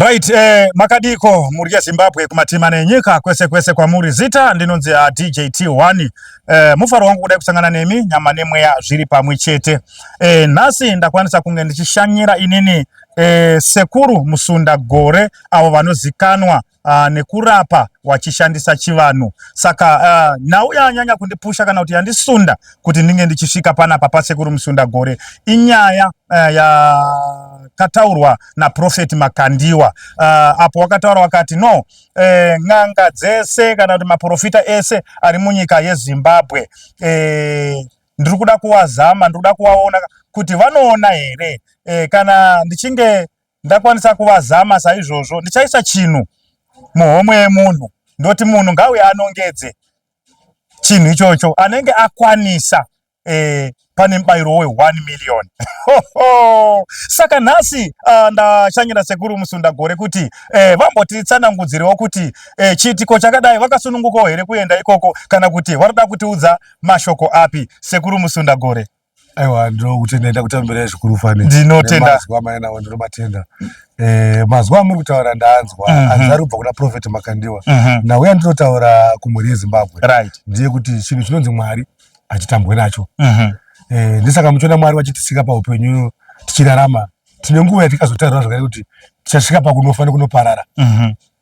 Right, makadiko mhuri yeZimbabwe kumatima nenyika kwese kwese kwamuri. Zita ndinonzi DJ T1. Mufaro wangu kudai kusangana nemi nyama nemweya zviri pamwe chete. Nhasi ndakwanisa kunge ndichishanyira inini Sekuru Musunda Gore avo vanozikanwa nekurapa wachishandisa chivanhu. Saka nhau yanyanya kundipusha kana kuti yandisunda kuti ndinge ndichisvika panapa paSekuru Musunda Gore inyaya yakataurwa naProphet Makandiwa apo wakataura wakati no n'anga dzese kana kuti maprofita ese ari munyika yeZimbabwe ndiri kuda kuwazama, ndiri kuda kuwaona kuti vanoona here. Kana ndichinge ndakwanisa kuvazama saizvozvo, ndichaisa chinhu muhomwe yemunhu, ndoti munhu ngauye anongedze chinhu ichocho, anenge akwanisa pane mubayiro we1 million. Saka nhasi ndashanyira Sekuru Musunda Gore kuti vambotitsanangudzirewo kuti chiitiko chakadai vakasunungukawo here kuenda ikoko, kana kuti varikuda kutiudza mashoko api. Sekuru Musunda Gore. Aiwa, ndinokutenda, ndakutambirai zvikuru fani. Ndinotenda. Mazwi amainawo ndinomatenda. Mazwi amuri kutaura ndaanzwa, asi ari kubva kuna Prophet Makandiwa. Nhau yandinotaura kumhuri yeZimbabwe ndiye kuti chinhu chinonzi Mwari hachitambwe nacho. Ndisaka muchiona Mwari vachitisika paupenyu tichirarama, tine nguva yatikazotaura zvakare kuti tichasvika pakunofa nekunoparara,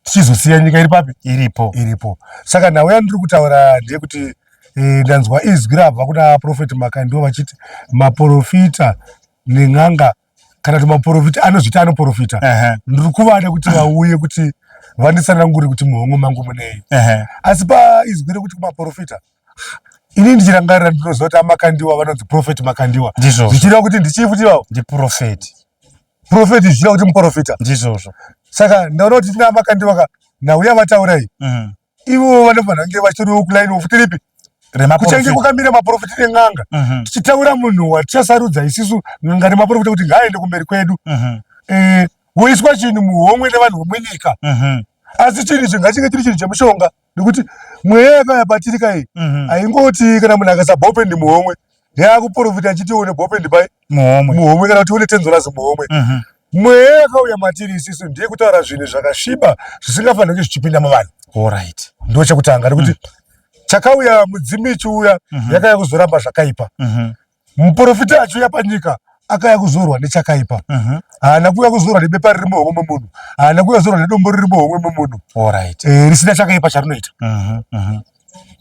tichizosiya nyika iri papi? Iripo. Iripo. Saka nhau yandiri kutaura ndeyekuti ndanzwa izwi rabva kuna Prophet Makandiwa vachiti maprofita nen'anga, kana kuti maprofita anozviti anoprofita, ndiri kuvada kuti vauye kuti vanditsanangure kuti muhomwe mangu munei. Asi paizwi rekuti kumaprofita, ini ndichirangarira ndinoziva kuti aMakandiwa vanonzi Prophet Makandiwa, zvichireva kuti ndichii futi ivavo? Ndiprofeti. Prophet zvichireva kuti muprofita. Ndizvozvo. Saka ndaona kuti tina aMakandiwa ka, nhau yavataura iyi, ivo vanofanira kunge vachitoriwo kuline futi ripi kuchange kwakamira maprofita nen'anga, tichitaura munhu watichasarudza isisu n'anga nemaprofita kuti ngaaende kumberi kwedu, woiswa chinhu muhomwe nevanhu vemunyika. Asi chinhu ichi ngachinge chiri chinhu chemushonga, nekuti mweya yakauya patiri kai haingoti kana munhu akaisa ballpen muhomwe yaakuprofita achiti une ballpen pai muhomwe, muhomwe, kana kuti une $10 muhomwe. Mweya yakauya matiri isisu ndiye kutaura zvinhu zvakasviba zvisingafaniri kunge zvichipinda muvanhu. Ndo chekutanga, nekuti chakauya mudzimu ichiuya yakauya kuzoramba zvakaipa. Muprofita achiuya panyika akauya kuzorwa nechakaipa. Haana kuuya kuzorwa nebepa riri muhomwe memunhu, haana kuuya kuzorwa nedombo riri muhomwe memunhu risina chakaipa charinoita.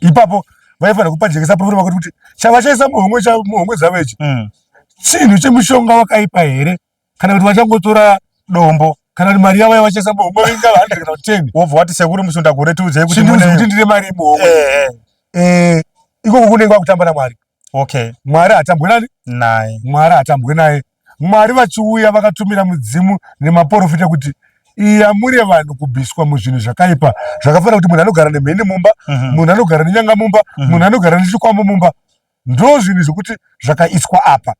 Ipapo vaifanira kupajekesa profita vakuti kuti chavachaisa muhomwe muhomwe dzavo ichi chinhu chemushonga wakaipa here, kana kuti vachangotora dombo, kana kuti mari yavo yavachaisa muhomwe ingava 100 kana kuti 10. Wobva wati, "Sekuru Musunda Gore, tiudzei kuti chindiudze kuti ndine mari muhomwe." Ikoko kunenge kwakutamba naMwari. Mwari hatambwe nani? Naye. Mwari hatambwe naye. Mwari vachiuya vakatumira mudzimu nemaprofita kuti iyamure vanhu kubviswa muzvinhu zvakaipa, zvakafanira kuti munhu anogara nemheni mumba, munhu anogara nenyanga mumba, munhu anogara nechikwambo mumba. Ndo zvinhu zvekuti zvakaiswa apa.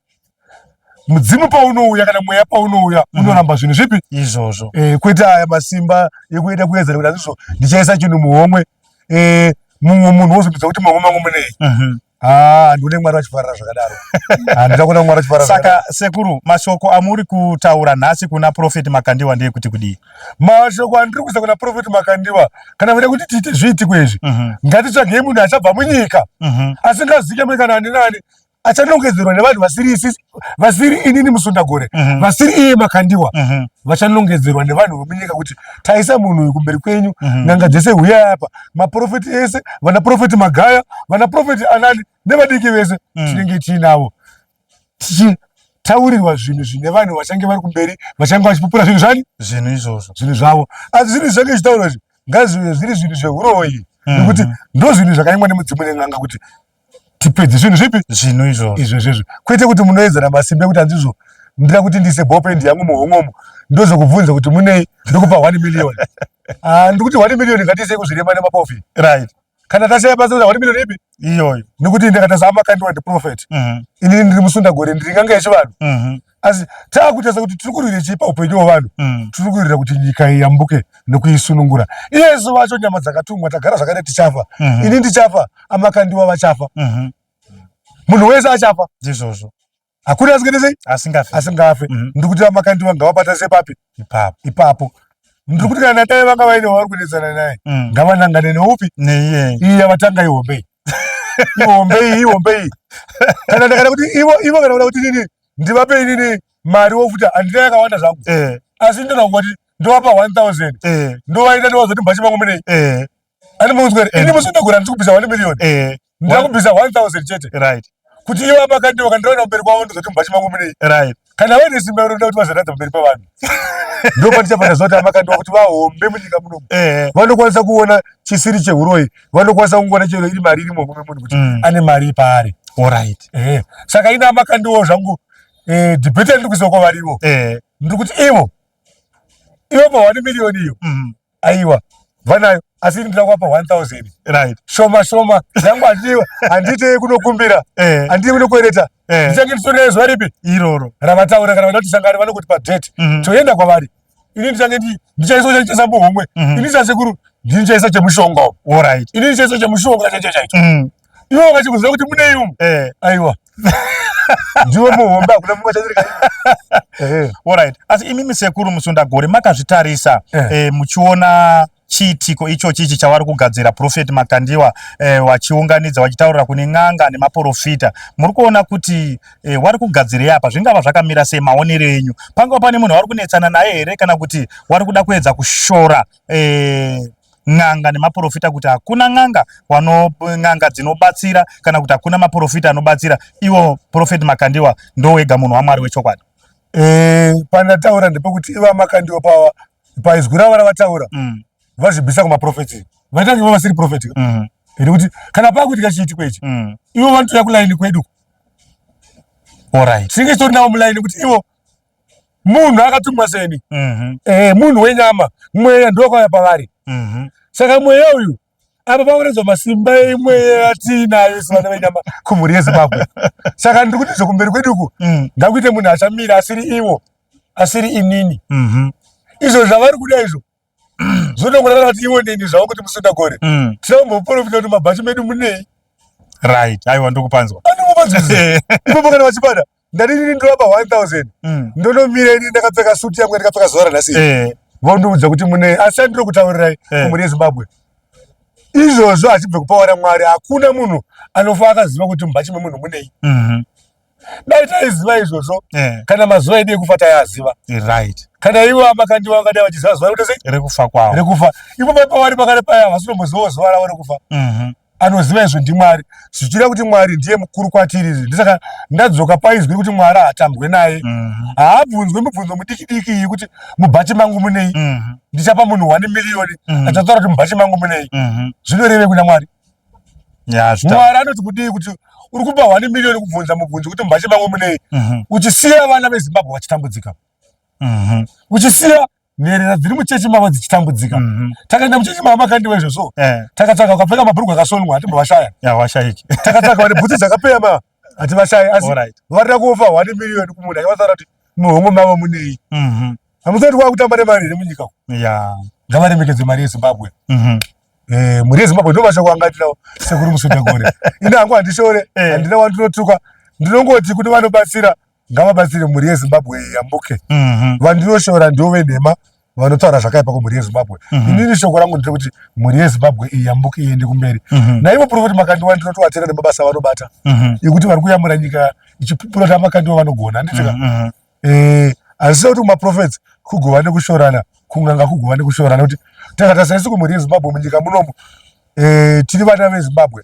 Mudzimu paunouya kana mweya paunouya, unoramba zvinhu zvipi? Izvozvo. Kwete aya masimba ekuenda kuedzera kuti azvizvo ndichaisa chinhu muhomwe, mumwe munhu wozobvisa kuti muhomwe mangu munei. Ah, handione Mwari vachifarira zvakadaro, handida kuona Mwari vachifarira. Saka sekuru, mashoko amuri kutaura nhasi kuna Prophet Makandiwa ndeyekuti kudii? Mashoko andiri kuisa kuna Prophet Makandiwa, kana vada kuti tiite zviitiko izvi, ngatitsvagei munhu achabva munyika asingazikamwe kana ani nani, achanongedzerwa nevanhu vasiri isisi, vasiri inini Musundagore, vasiri iye Makandiwa. Vachanongedzerwa nevanhu vemunyika kuti taisa munhu uyu kumberi kwenyu. N'anga dzese huyai apa, maprofeti ese, vana Prophet Magaya, vana Prophet anani nevadiki vese, tinenge tiinavo tichitaurirwa zvinhu zvine vanhu vachange vari kumberi, vachange vachipupura zvinhu zvani? Zvinhu izvozvo. Zvinhu zvavo. Asi zvinhu zvichange zvichitaurwa izvi ngazvive zviri zvinhu zveuroyi, nekuti ndo zvinhu zvakaingwa nemudzimu nen'anga kuti tipedze zvinhu zvipi? Zvinhu izvozvo. Izvo zvezvo, kwete kuti munoedzana masimba ekuti handizvo ndira kuti ndiise ballpen yangu muhomwe ndozokubvunza kuti munei, ndokupa 1 million. Ah, ndikuti 1 million ngatiisei kuzvirema nemapofi. Kana tashaya basa kuti 1 million ipi? Iyoyo. Nekuti ndikatasa Amakandiwa ndiprophet, inini ndiri Musundagore, ndiri n'anga yechivanhu. Asi taakutarisa kuti tiri kurwira chii paupenyu hwevanhu? Tiri kurwira kuti nyika iyambuke nekuisunungura. Iyesu vacho nyama dzakatumwa tagara zvakadai, tichafa. Ini ndichafa, aMakandiwa vachafa, munhu wese achafa. Ndizvozvo. Hakuna asingaite sei? Asingafi. Asingafe. Ndiri kuti aMakandiwa ngavabata sepapi? Ipapo. Ipapo. Ndiri kuti kana dai vanga vaine wavari kunetsana naye ngavanangane neupi neiye iyi yavatanga ihombe iyi ihombe iyi ihombe iyi kana ndakada kuti ivo ivo kana kuda kuti nini ndivape inini mari wofuta handina yakawanda zvangu asi ndinoda kungoti ndovapa 1000 ndovaita ndovazoti mbachi mangu munei ani munzwa here ini musundagura handisi kubvisa 1 million ndakubvisa 1000 chete right kuti ivo abakandiwa kandiona pamberi kwavo ndozoti mubhachi mangu munei right kana vaine simba roda kuti vazoratidza pamberi pavanhu ndo pandichafana zuva kuti amakandiwa kuti vahombe munyika munomu vanokwanisa kuona chisiri chehuroyi vanokwanisa kungoona chero iri mari irimo mume munhu kuti ane mari paari alright Saka ini amakandiwawo zvangu debate yandiri kuisa kwavari ivo ndiri kuti ivo ivo pa 1 million iyo aiwa vanayo asi ini ndinoda kuwapa 1000 right shoma shoma yangu handiwa handiite kunokumbira handiite kunokwereta ndichange nditorinayo zuva ripi iroro ravataura kana vada kuti sangane vanokuti padate toenda kwavari ini ndichange ndichaisa chaisa muhomwe ini sasekuru ndini chaisa chemushonga alright ini ndichaisa chemushonga chaicho chaicho iwe wakachikuziva kuti munei umu aiwa ndiwe muhombe hakuna mumwe chachiri. Alright, asi imimi sekuru Musundagore makazvitarisa muchiona chiitiko ichochi ichi chavari kugadzira Prophet Makandiwa vachiunganidza vachitaurira kune n'anga nemaporofita, muri kuona kuti wari kugadzirei apa? Zvingava zvakamira sei maonero enyu? Pangava pane munhu wari kunetsana naye here kana kuti wari kuda kuedza kushora n'anga nemaporofita kuti hakuna n'anga wano n'anga dzinobatsira kana kuti hakuna maporofita anobatsira, iwo Prophet Makandiwa ndowega munhu waMwari wechokwadi? Pandataura ndepekuti iva Makandiwa pawa paizwi ravo ravataura vazvibvisa kumaprofeti vaitange vava vasiri profeti iri kuti kana pakuitika chiitiko ichi ivo vanotouya kulaini kwedu. Alright tinenge titori navo mulaini kuti ivo munhu akatumwa seni munhu wenyama, mweya ndowakauya pavari. Saka mweya uyu apa pakuredzwa masimba emweya atiinayo isu vana venyama kumhuri yeZimbabwe. Saka ndiri kuti zvokumberi kweduku ngakuite munhu achamira asiri ivo, asiri inini. Izvo zvavari kuda izvo zvinongoreva kuti ivo neni zvavo kuti Musundagore tinomboprofita kuti mabhachi medu munei. Right, aiwa ndikupanzwa. Andikupanzwa ipopo kana vachibada ndati inini ndovapa 1000 ndonomira ini ndakapfeka suti yangu ndakapfeka zuva ranhasi vondiudza kuti munei, asi andiri kutaurirai kumhuri yeZimbabwe izvozvo achibve kupawa raMwari. Hakuna munhu anofa akaziva kuti mubhachi memunhu munei. Dai taiziva izvozvo kana mazuva edu ekufa taiaziva. Kana ivo amakandiwa vangadai vachiziva zuva rekuti sei rekufa kwavo rekufa ipo pavari pakare paya vasinombozivawo zuva ravo rekufa. Anoziva izvo ndiMwari, zvichireva kuti Mwari ndiye mukuru kwatiri. Izvi ndisaka ndadzoka paizwi kuti Mwari haatambwe naye. Haabvunzwe mibvunzo mudiki diki iyi kuti mubhachi mangu munei. Ndichapa munhu 1 million achataura kuti mubhachi mangu munei. Zvinoreve kuna Mwari? Mwari anoti kudii kuti uri kupa 1 million kubvunza mubvunzo kuti mubhachi mangu munei, uchisiya vana veZimbabwe vachitambudzika, uchisiya nherera dziri muchechi mavo dzichitambudzika. Takaenda muchechi mavo Makandiwa izvozvo takatsvaka vakapfeka mabhurugwa akasonwa hatimbovashaya. Takatsvaka vane bhutsi dzakapeyama hativashayi, asi varida kufa 1 million kumunhu achivataura kuti muhomwe mavo munei. Hamusati kwakutamba nemari here munyika? Ngavaremekedze mari yeZimbabwe. Mhuri yeZimbabwe ndo mashoko anga ndinawo sekuru Musundagore. Ini hangu handishore, handina wandinotuka, ndinongoti kune vanobatsira ngavabatsire mhuri yeZimbabwe iyambuke. Vandinoshora ndivo venhema vanotaura zvakaipa kumhuri yeZimbabwe. Inini shoko rangu nderekuti mhuri yeZimbabwe iyambuke iende kumberi. Naivo Prophet Makandiwa ndinotovatenda nemabasa avanobata ekuti vari kuyamura nyika ichipupura kuti aMakandiwa vanogona, handitika? Hazvisina kuti kumaprofets kugova nekushorana, kunganga kugova nekushorana, kuti takatarisa isu kumhuri yeZimbabwe munyika munomu tiri vana veZimbabwe,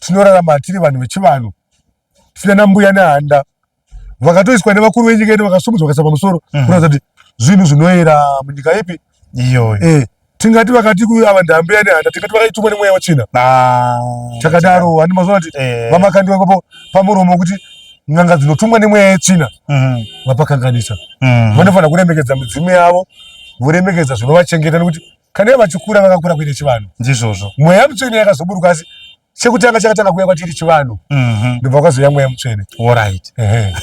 tinorarama tiri vanhu vechivanhu, tina nambuya nehanda vakatoiswa nevakuru venyika yedu vakasumudzwa vakaisa pamusoro kuratidza kuti zvinhu zvinoera munyika ipi iyoyo. Tingati vakati ava ndambuya nehanda, tingati vakaitumwa nemweya wetsvina? Takadaro handi mazuva kuti vaMakandiwa ipapo pamuromo kuti n'anga dzinotumwa nemweya yetsvina vapakanganisa. Vanofanira kuremekedza midzimu yavo, voremekedza zvinovachengeta, nekuti kana ivo vachikura vakakura kuine chivanhu. Ndizvozvo. Mweya mutsvene yakazoburuka, asi Chekutanga chakatanga kuuya kwatiri chivanhu. Ndobva kwazouya mweya mutsvene. Alright. Ehe.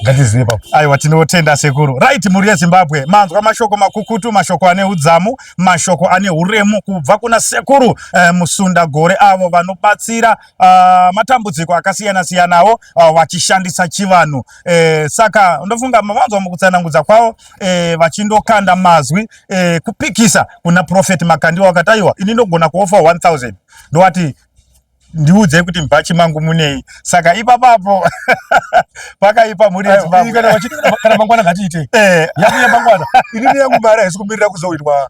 Ngatizive ipapo. Aiwa, tinotenda sekuru. Right, mhuri yeZimbabwe, manzwa mashoko makukutu, mashoko ane udzamu, mashoko ane uremu kubva kuna sekuru Musundagore, avo vanobatsira matambudziko akasiyana siyanawo vachishandisa chivanhu. Saka ndofunga mavanzwa mukutsanangudza kwavo vachindokanda mazwi kupikisa kuna Prophet Makandiwa, wakati aiwa, ini ndogona kuofa 1000 ndowati ndiudzei kuti mubhachi mangu munei. Saka ipapapo pakaipa, mhuri yeZimbabwe. Kana kana mangwana ngatiite yangu yamangwana. Inini yangu mari haisi kumirira kuzoitwa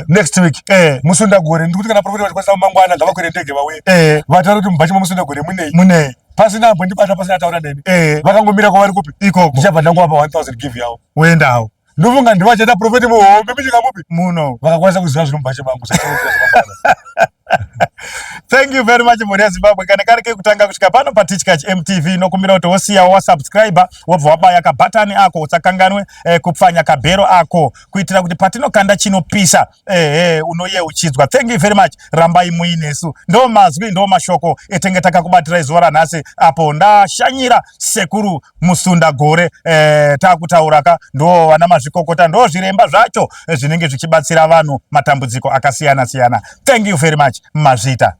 next week. Musundagore, ndikuti kana prophet vachikwanisa mangwana, ngavakwire ndege vauye, vataura kuti mubhachi maMusundagore munei. Munei. Pasina ambondibata, pasina taura neni, vakangomira kwavari kupi ikoko, ndichabva ndangowapa 1000 give yavo. Woendawo. Ndofunga ndivachaita prophet muhombe munyika mupi muno vakakwanisa kuziva zviri mubhachi mangu. Thank you very much, mhuri yeZimbabwe. Kana kari kekutanga kusvika pano paTichkach MTV, nokumbira kuti wosiya wasubscribe, wobva wabaya kabhatani ako, usakanganwe kupfanya kabhero ako kuitira kuti patinokanda chinopisa unoyeuchidzwa. Thank you very much, rambai muinesu. Ndo mazwi, ndo mashoko etenge takakubatirai zuva ranhasi apo ndashanyira sekuru Musundagore. Takutauraka ndo vana mazvikokota, ndo zviremba zvacho zvinenge zvichibatsira vanhu matambudziko akasiyana siyana. Thank you very much, mazvita.